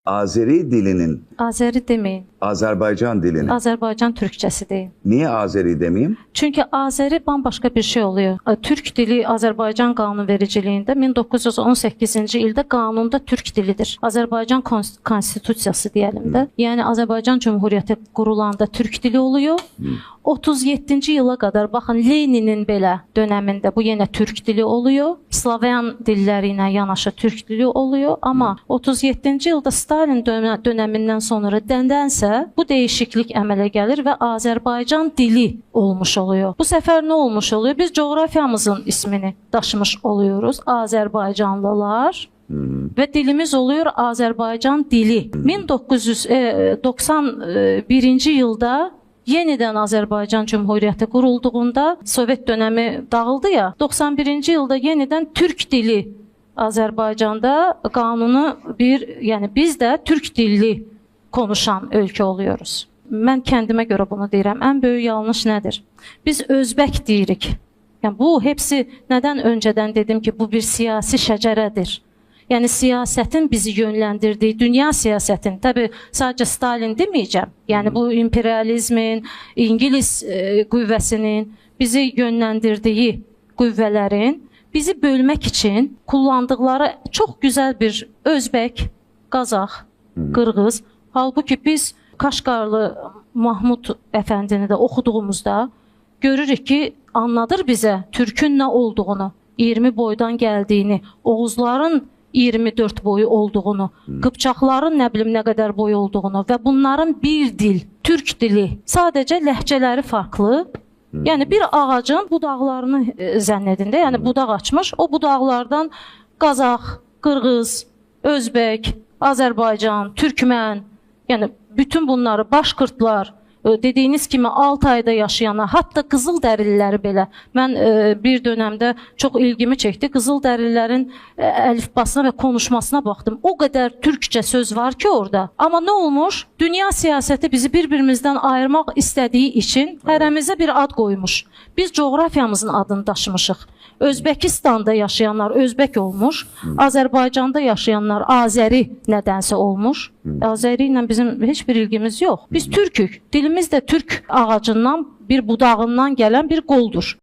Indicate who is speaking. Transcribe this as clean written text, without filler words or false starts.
Speaker 1: Azeri dilinin,
Speaker 2: Azeri deməyin.
Speaker 1: Azerbaycan dilinin.
Speaker 2: Azərbaycan türkçəsi deyin.
Speaker 1: Niye Azeri demeyeyim?
Speaker 2: Çünki Azeri bambaşqa bir şey oluyor. Türk dili Azərbaycan qanunvericiliyində 1918-ci ildə qanunda türk dilidir. Azərbaycan konstitusiyası deyəlim də. Yəni Azərbaycan Cümhuriyyəti qurulanda türk dili oluyor. 37-ci yıla qədər baxın Leninin belə dönəmində bu yenə türk dili oluyor. Slavyan dilləri ilə yanaşı türk dili oluyor, amma 37-ci ildə Stalin dönəmindən sonra nədənsə bu dəyişiklik əmələ gəlir və Azərbaycan dili olmuş oluyor. Bu səfər nə olmuş oluyor? Biz coğrafiyamızın ismini daşımış oluyoruz. Azərbaycanlılar və dilimiz oluyor Azərbaycan dili. 1991-ci ildə yenidən Azərbaycan Cümhuriyyəti qurulduğunda Sovet dönəmi dağıldı ya, 91-ci ildə yenidən türk dili Azərbaycanda qanunu bir, yəni biz də türk dilli konuşan ölkə oluyoruz. Mən kəndimə görə bunu deyirəm. Ən böyük yanlış nədir? Biz özbək deyirik. Yəni bu hepsi nədən öncədən dedim ki, bu bir siyasi şəcərədir. Yəni siyasətin bizi yönləndirdiyi, dünya siyasətin, təbii sadəcə Stalin deməyəcəm. Yəni bu imperializmin, İngilis qüvvəsinin bizi yönləndirdiyi qüvvələrin bizi bölmək üçün kullandıqları çox gözəl bir özbək, Qazax, Qırğız. Halbuki biz Kaşqarlı Mahmud Əfəndini də oxuduğumuzda görürük ki, anladır bizə türkün nə olduğunu, 20 boydan gəldiyini, Oğuzların 24 boyu olduğunu, Qıpçaqların nə bilim nə qədər boyu olduğunu və bunların bir dil, türk dili, sadəcə ləhcələri farklı. Yəni bir ağacın budaqlarını zənn edin də, yəni budaq açmış, o budaqlardan Qazax, Qırğız, Özbək, Azərbaycan, Türkmən, yəni bütün bunları Başqırtlar, dediyiniz kimi Altayda yaşayanlar, hətta Qızıldərililəri belə. Mən bir dönəmdə çox ilgimi çəkdi. Qızıldərililərin əlifbasına və konuşmasına baxdım. O qədər türkcə söz var ki orada. Amma nə olmuş? Dünya siyasəti bizi bir-birimizdən ayırmaq istədiyi üçün hərəmizə bir ad qoymuş. Biz coğrafiyamızın adını daşımışıq. Özbəkistanda yaşayanlar özbək olmuş, Azərbaycanda yaşayanlar Azəri nədənsə olmuş. Azəri ilə bizim heç bir ilgimiz yox. Biz türkük. Dilimiz də türk ağacından, bir budağından gələn bir qoldur.